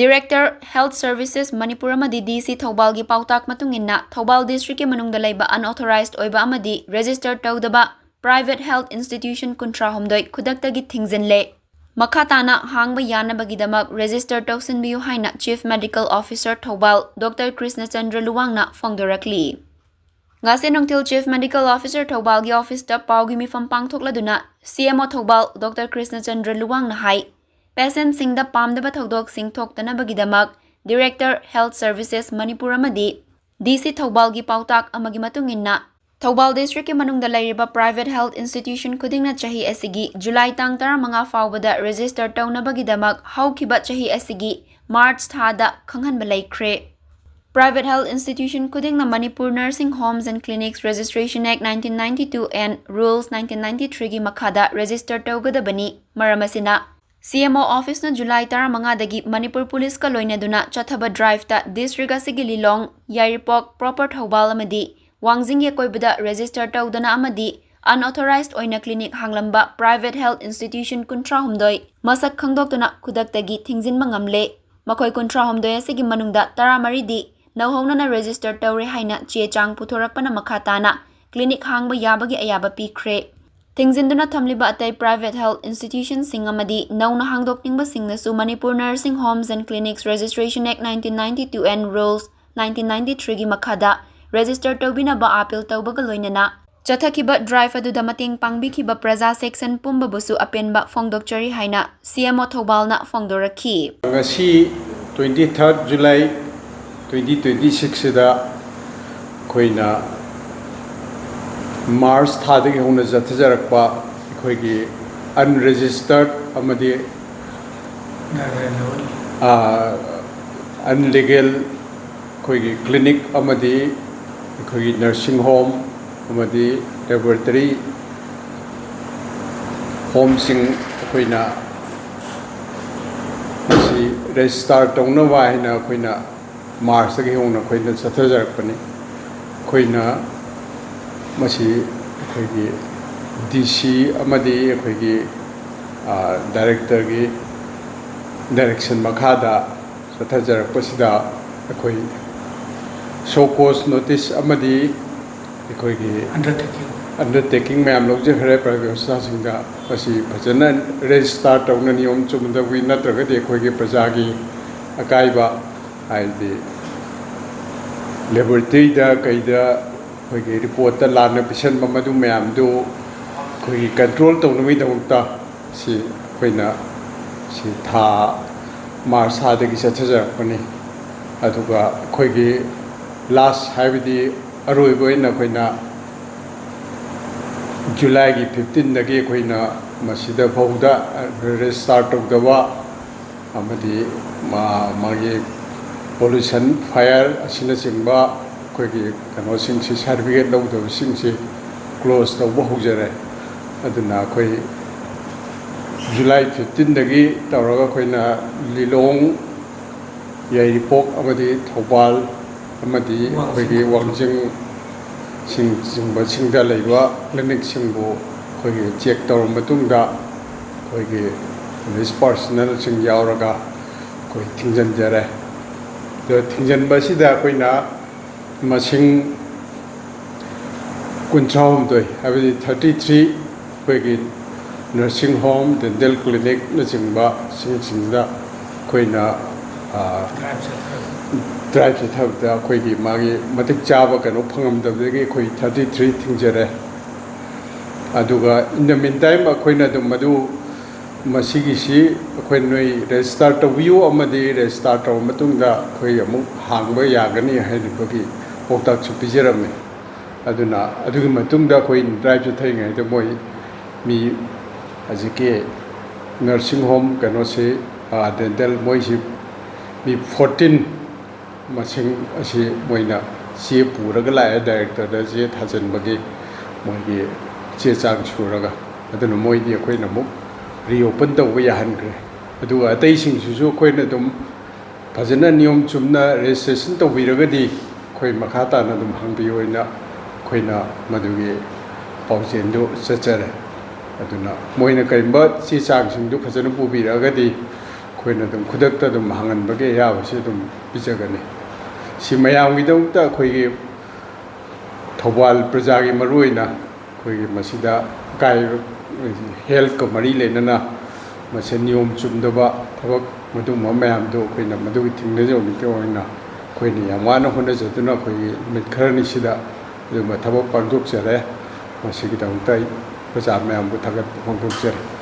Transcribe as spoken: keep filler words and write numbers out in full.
Director Health Services Manipur ꯑꯃꯗꯤ D C ꯊꯧꯕꯥꯜꯒꯤ ꯄꯥꯎꯇꯥꯛ ꯃꯇꯨꯡ ꯏꯟꯅ, ꯊꯧꯕꯥꯜ districtꯀꯤ ꯃꯅꯨꯡꯗ ꯂꯩꯕ unauthorized ꯑꯣꯏꯕ ꯑꯃꯗꯤ registered ꯇꯧꯗꯕ private health institution ꯀꯨꯟꯊ꯭ꯔꯥ ꯍꯨꯝꯗꯣꯏ ꯈꯨꯗꯛꯇꯒꯤ ꯊꯤꯡꯖꯤꯜꯂꯦ꯫ ꯃꯈꯥ ꯇꯥꯅ ꯍꯥꯡꯕ ꯌꯥꯅꯕꯒꯤꯗꯃꯛ register ꯇꯧꯁꯤꯟꯕꯤꯌꯨ ꯍꯥꯏꯅ Chief Medical Officer Thoubal Doctor ꯀ꯭ꯔꯤꯁꯅꯆꯟꯗ꯭ꯔ ꯂꯨꯋꯥꯡꯅ ꯐꯣꯡꯗꯣꯔꯛꯂꯤ꯫ ꯉꯁꯤ ꯅꯨꯡꯊꯤꯜ Chief Medical Officer ꯊꯧꯕꯥꯜꯒꯤ officeꯇ ꯄꯥꯎꯒꯤ ꯃꯤꯐꯝ ꯄꯥꯡꯊꯣꯛꯂꯗꯨꯅ C M O Thoubal Doctor ꯀ꯭ꯔꯤꯁꯅꯆꯟꯗ꯭ꯔ ꯂꯨꯋꯥꯡꯅ ꯍꯥꯏ, patientꯁꯤꯡꯗ ꯄꯥꯝꯗꯕ ꯊꯧꯗꯣꯛꯁꯤꯡ ꯊꯣꯛꯇꯅꯕꯒꯤꯗꯃꯛ Director Health Services Manipur ꯑꯃꯗꯤ D C ꯊꯧꯕꯥꯜꯒꯤ ꯄꯥꯎꯇꯥꯛ ꯑꯃꯒꯤ ꯃꯇꯨꯡ ꯏꯟꯅ, ꯊꯧꯕꯥꯜ districtꯀꯤ ꯃꯅꯨꯡꯗ ꯂꯩꯔꯤꯕ private health institution ꯈꯨꯗꯤꯡꯅ ꯆꯍꯤ ꯑꯁꯤꯒꯤ July ꯇꯥꯡ ꯇꯔꯥꯃꯉꯥ ꯐꯥꯎꯕꯗ register ꯇꯧꯅꯕꯒꯤꯗꯃꯛ ꯍꯧꯈꯤꯕ ꯆꯍꯤ ꯑꯁꯤꯒꯤ March ꯊꯥꯗ ꯈꯪꯍꯟꯕ ꯂꯩꯈ꯭ꯔꯦ꯫ Private health institution ꯈꯨꯗꯤꯡꯅ Manipur Nursing Homes and Clinics Registration Act nineteen ninety-two and Rules nineteen ninety-threeꯒꯤ ꯃꯈꯥꯗ register ꯇꯧꯒꯗꯕꯅꯤ꯫ ꯃꯔꯝ ꯑꯁꯤꯅ, C M O officeꯅ July ꯇꯔꯥꯃꯉꯥꯗꯒꯤ Manipur ꯄꯨꯂꯤꯁꯀ ꯂꯣꯏꯅꯗꯨꯅ ꯆꯠꯊꯕ driveꯇ district ꯑꯁꯤꯒꯤ ꯂꯤꯂꯣꯡ, ꯌꯥꯏꯔꯤꯄꯣꯛ, proper ꯊꯧꯕꯥꯜ ꯑꯃꯗꯤ ꯋꯥꯡꯖꯤꯡꯒꯤ ꯑꯀꯣꯏꯕꯗ register ꯇꯧꯗꯅ ꯑꯃꯗꯤ unauthorized ꯑꯣꯏꯅ clinic ꯍꯥꯡꯂꯝꯕ private health institution ꯀꯨꯟꯊ꯭ꯔꯥ ꯍꯨꯝꯗꯣꯏ ꯃꯁꯛ ꯈꯪꯗꯣꯛꯇꯨꯅ ꯈꯨꯗꯛꯇꯒꯤ ꯊꯤꯡꯖꯤꯟꯕ ꯉꯝꯂꯦ꯫ ꯃꯈꯣꯏ ꯀꯨꯟꯊ꯭ꯔꯥ ꯍꯨꯝꯗꯣꯏ ꯑꯁꯤꯒꯤ ꯃꯅꯨꯡꯗ ꯇꯔꯥꯃꯔꯤꯗꯤ ꯅꯧꯍꯧꯅꯅ register ꯇꯧꯔꯦ ꯍꯥꯏꯅ ꯆꯦ ꯆꯥꯡ ꯄꯨꯊꯣꯔꯛꯄꯅ ꯃꯈꯥ ꯇꯥꯅ clinic ꯍꯥꯡꯕ ꯌꯥꯕꯒꯤ ꯑꯌꯥꯕ ꯄꯤꯈ꯭ꯔꯦ꯫ ꯊꯤꯡꯖꯤꯟꯗꯨꯅ ꯊꯝꯂꯤꯕ ꯑꯇꯩ private health institutionꯁꯤꯡ ꯑꯃꯗꯤ ꯅꯧꯅ ꯍꯥꯡꯗꯣꯛꯅꯤꯡꯕꯁꯤꯡꯅꯁꯨ Manipur Nursing Homes and Clinics Registration Act nineteen ninety-two and Rules nineteen ninety-threeꯒꯤ ꯃꯈꯥꯗ register ꯇꯧꯕꯤꯅꯕ appeal ꯇꯧꯕꯒ ꯂꯣꯏꯅꯅ, ꯆꯠꯊꯈꯤꯕ drive ꯑꯗꯨꯗ ꯃꯇꯦꯡ ꯄꯥꯡꯕꯤꯈꯤꯕ ꯄ꯭ꯔꯖꯥ section ꯄꯨꯝꯕꯕꯨꯁꯨ ꯑꯄꯦꯟꯕ ꯐꯣꯡꯗꯣꯛꯆꯔꯤ ꯍꯥꯏꯅ C M O ꯊꯧꯕꯥꯜꯅ ꯐꯣꯡꯗꯣꯔꯛꯈꯤ꯫ ꯉꯁꯤ twenty third July twenty twenty sixꯁꯤꯗ ꯑꯩꯈꯣꯏꯅ March ꯊꯥꯗꯒꯤ ꯍꯧꯅ ꯆꯠꯊꯖꯔꯛꯄ ꯑꯩꯈꯣꯏꯒꯤ unregistered ꯑꯃꯗꯤ unlegal ꯑꯩꯈꯣꯏꯒꯤ clinic ꯑꯃꯗꯤ ꯑꯩꯈꯣꯏꯒꯤ nursing home ꯑꯃꯗꯤ laboratory homeꯁꯤꯡ ꯑꯩꯈꯣꯏꯅ ꯃꯁꯤ register ꯇꯧꯅꯕ ꯍꯥꯏꯅ ꯑꯩꯈꯣꯏꯅ Marchꯇꯒꯤ ꯍꯧꯅ ꯑꯩꯈꯣꯏꯅ ꯆꯠꯊꯖꯔꯛꯄꯅꯤ꯫ ꯑꯩꯈꯣꯏꯅ ꯃꯁꯤ ꯑꯩꯈꯣꯏꯒꯤ D C ꯑꯃꯗꯤ ꯑꯩꯈꯣꯏꯒꯤ directorꯒꯤ direction ꯃꯈꯥꯗ ꯆꯠꯊꯖꯔꯛꯄꯁꯤꯗ ꯑꯩꯈꯣꯏ show cause notice ꯑꯃꯗꯤ ꯑꯩꯈꯣꯏꯒꯤ Undertaking. Undertaking ꯃꯌꯥꯝ ꯂꯧꯖꯈ꯭ꯔꯦ private ꯍꯣꯁꯄꯤꯇꯥꯜꯁꯤꯡꯗ꯫ ꯃꯁꯤ ꯐꯖꯅ register ꯇꯧꯅ ꯅꯤꯌꯣꯝ ꯆꯨꯝꯗꯕꯒꯤ, ꯅꯠꯇ꯭ꯔꯒꯗꯤ ꯑꯩꯈꯣꯏꯒꯤ ꯄ꯭ꯔꯖꯥꯒꯤ ꯑꯀꯥꯏꯕ, ꯍꯥꯏꯗꯤ laboratoryꯗ ꯀꯩꯗ ꯑꯩꯈꯣꯏꯒꯤ reportꯇ ꯂꯥꯟꯅ ꯄꯤꯁꯟꯕ, ꯃꯗꯨ ꯃꯌꯥꯝꯗꯨ ꯑꯩꯈꯣꯏꯒꯤ control ꯇꯧꯅꯕꯒꯤꯗꯃꯛꯇ ꯁꯤ ꯑꯩꯈꯣꯏꯅ ꯁꯤ ꯊꯥ March ꯊꯥꯗꯒꯤ ꯆꯠꯊꯖꯔꯛꯄꯅꯤ꯫ ꯑꯗꯨꯒ ꯑꯩꯈꯣꯏꯒꯤ last, ꯍꯥꯏꯕꯗꯤ ꯑꯔꯣꯏꯕ ꯑꯣꯏꯅ ꯑꯩꯈꯣꯏꯅ Julyꯒꯤ fifteenꯗꯒꯤ ꯑꯩꯈꯣꯏꯅ ꯃꯁꯤꯗ ꯐꯥꯎꯗ register ꯇꯧꯗꯕ ꯑꯃꯗꯤ ꯃꯥ-, ꯃꯥꯒꯤ pollution, fire ꯑꯁꯤꯅꯆꯤꯡꯕ ꯑꯩꯈꯣꯏꯒꯤ ꯀꯩꯅꯣꯁꯤꯡꯁꯤ, certificate ꯂꯧꯗꯕꯁꯤꯡꯁꯤ close ꯇꯧꯕ ꯍꯧꯖꯔꯦ꯫ ꯑꯗꯨꯅ ꯑꯩꯈꯣꯏ July fifteenꯗꯒꯤ ꯇꯧꯔꯒ ꯑꯩꯈꯣꯏꯅ ꯂꯤꯂꯣꯡ, ꯌꯥꯏꯔꯤꯄꯣꯛ ꯑꯃꯗꯤ ꯊꯧꯕꯥꯜ ꯑꯃꯗꯤ ꯑꯩꯈꯣꯏꯒꯤ ꯋꯥꯡꯖꯤꯡ ꯁꯤꯡ ꯆꯤꯡꯕꯁꯤꯡꯗ ꯂꯩꯕ clinicꯁꯤꯡꯕꯨ ꯑꯩꯈꯣꯏꯒꯤ check ꯇꯧꯔꯕ ꯃꯇꯨꯡꯗ ꯑꯩꯈꯣꯏꯒꯤ police personnelꯁꯤꯡ ꯌꯥꯎꯔꯒ ꯑꯩꯈꯣꯏ ꯊꯤꯡꯖꯤꯟꯖꯔꯦ꯫ ꯑꯗꯣ ꯊꯤꯡꯖꯤꯟꯕ ꯑꯁꯤꯗ ꯑꯩꯈꯣꯏꯅ ꯃꯁꯤꯡ ꯀꯨꯟꯊ꯭ꯔꯥ ꯍꯨꯝꯗꯣꯏ, ꯍꯥꯏꯕꯗꯤ thirty three, ꯑꯩꯈꯣꯏꯒꯤ nursing home, dental clinicꯅꯆꯤꯡꯕ ꯁꯤꯡꯁꯤꯡꯗ ꯑꯩꯈꯣꯏꯅ, ꯑ, Drive ꯆꯠꯊꯔꯒ. drive ꯆꯠꯊꯕꯗ ꯑꯩꯈꯣꯏꯒꯤ ꯃꯥꯒꯤ ꯃꯇꯤꯛ ꯆꯥꯕ ꯀꯩꯅꯣ ꯐꯪꯉꯝꯗꯕꯗꯒꯤ ꯑꯩꯈꯣꯏ thirty three ꯊꯤꯡꯖꯔꯦ꯫ ꯑꯗꯨꯒ in the meantime ꯑꯩꯈꯣꯏꯅ ꯑꯗꯨꯝ ꯃꯗꯨ, ꯃꯁꯤꯒꯤꯁꯤ ꯑꯩꯈꯣꯏ ꯅꯣꯏ register ꯇꯧꯕꯤꯌꯨ ꯑꯃꯗꯤ register ꯇꯧꯔꯕ ꯃꯇꯨꯡꯗ ꯑꯩꯈꯣꯏ ꯑꯃꯨꯛ ꯍꯥꯡꯕ ꯌꯥꯒꯅꯤ ꯍꯥꯏꯔꯤꯕꯒꯤ ꯄꯥꯎꯇꯥꯛꯁꯨ ꯄꯤꯖꯔꯝꯃꯤ꯫ ꯑꯗꯨꯅ ꯑꯗꯨꯒꯤ ꯃꯇꯨꯡꯗ ꯑꯩꯈꯣꯏ drive ꯆꯠꯊꯔꯤꯉꯩꯗ ꯃꯣꯏ ꯃꯤ ꯍꯧꯖꯤꯛꯀꯤ nursing home ꯀꯩꯅꯣꯁꯤ, ꯑ, dental ꯃꯣꯏꯁꯤ ꯃꯤ fourteen ꯃꯁꯤꯡ ꯑꯁꯤ ꯃꯣꯏꯅ ꯆꯦ ꯄꯨꯔꯒ ꯂꯥꯛꯑꯦ, directorꯗ ꯆꯦ ꯊꯥꯖꯤꯟꯕꯒꯤ ꯃꯣꯏꯒꯤ ꯆꯦ ꯆꯥꯡ ꯁꯨꯔꯒ꯫ ꯑꯗꯨꯅ ꯃꯣꯏꯗꯤ ꯑꯩꯈꯣꯏꯅ ꯑꯃꯨꯛ reopen ꯇꯧꯕ ꯌꯥꯍꯟꯈ꯭ꯔꯦ꯫ ꯑꯗꯨꯒ ꯑꯇꯩꯁꯤꯡꯁꯤꯁꯨ ꯑꯩꯈꯣꯏꯅ ꯑꯗꯨꯝ ꯐꯖꯅ ꯅꯤꯌꯣꯝ ꯆꯨꯝꯅ registration ꯇꯧꯕꯤꯔꯒꯗꯤ ꯑꯩꯈꯣꯏ ꯃꯈꯥ ꯇꯥꯅ ꯑꯗꯨꯝ ꯍꯥꯡꯕꯤꯌꯨ ꯍꯥꯏꯅ ꯑꯩꯈꯣꯏꯅ ꯃꯗꯨꯒꯤ ꯄꯥꯎꯖꯦꯜꯗꯨ ꯆꯠꯆꯔꯦ꯫ ꯑꯗꯨꯅ ꯃꯣꯏꯅ ꯀꯔꯤꯒꯨꯝꯕ ꯆꯦ ꯆꯥꯡꯁꯤꯡꯗꯨ ꯐꯖꯅ ꯄꯨꯕꯤꯔꯛꯑꯒꯗꯤ ꯑꯩꯈꯣꯏꯅ ꯑꯗꯨꯝ ꯈꯨꯗꯛꯇ ꯑꯗꯨꯝ ꯍꯥꯡꯍꯟꯕꯒꯤ ꯑꯌꯥꯕꯁꯤ ꯑꯗꯨꯝ ꯄꯤꯖꯒꯅꯤ꯫ ꯁꯤ ꯃꯌꯥꯝꯒꯤꯗꯃꯛꯇ ꯑꯩꯈꯣꯏꯒꯤ ꯊꯧꯕꯥꯜ ꯄ꯭ꯔꯖꯥꯒꯤ ꯃꯔꯨꯑꯣꯏꯅ ꯑꯩꯈꯣꯏꯒꯤ ꯃꯁꯤꯗ ꯑꯀꯥꯏꯕ health ꯀ ꯃꯔꯤ ꯂꯩꯅꯅ ꯃꯁꯤ ꯅꯤꯌꯣꯝ ꯆꯨꯝꯗꯕ ꯊꯕꯛ ꯃꯗꯨꯒꯨꯝꯕ ꯃꯌꯥꯝꯗꯣ ꯑꯩꯈꯣꯏꯅ ꯃꯗꯨꯒꯤ ꯊꯤꯡꯅꯖꯕꯒꯤ ꯑꯣꯏꯅ ꯑꯩꯈꯣꯏꯅ ꯌꯥꯝ ꯋꯥꯅ ꯍꯣꯠꯅꯖꯗꯨꯅ ꯑꯩꯈꯣꯏꯒꯤ ꯅꯨꯃꯤꯠ ꯈꯔꯅꯤꯁꯤꯗ ꯑꯗꯨꯒꯨꯝꯕ ꯊꯕꯛ ꯄꯥꯡꯊꯣꯛꯆꯔꯦ꯫ ꯃꯁꯤꯒꯤꯗꯃꯛꯇ ꯑꯩ ꯄ꯭ꯔꯖꯥ ꯃꯌꯥꯝꯕꯨ ꯊꯥꯒꯠꯄ ꯐꯣꯡꯗꯣꯛꯆꯔꯤ꯫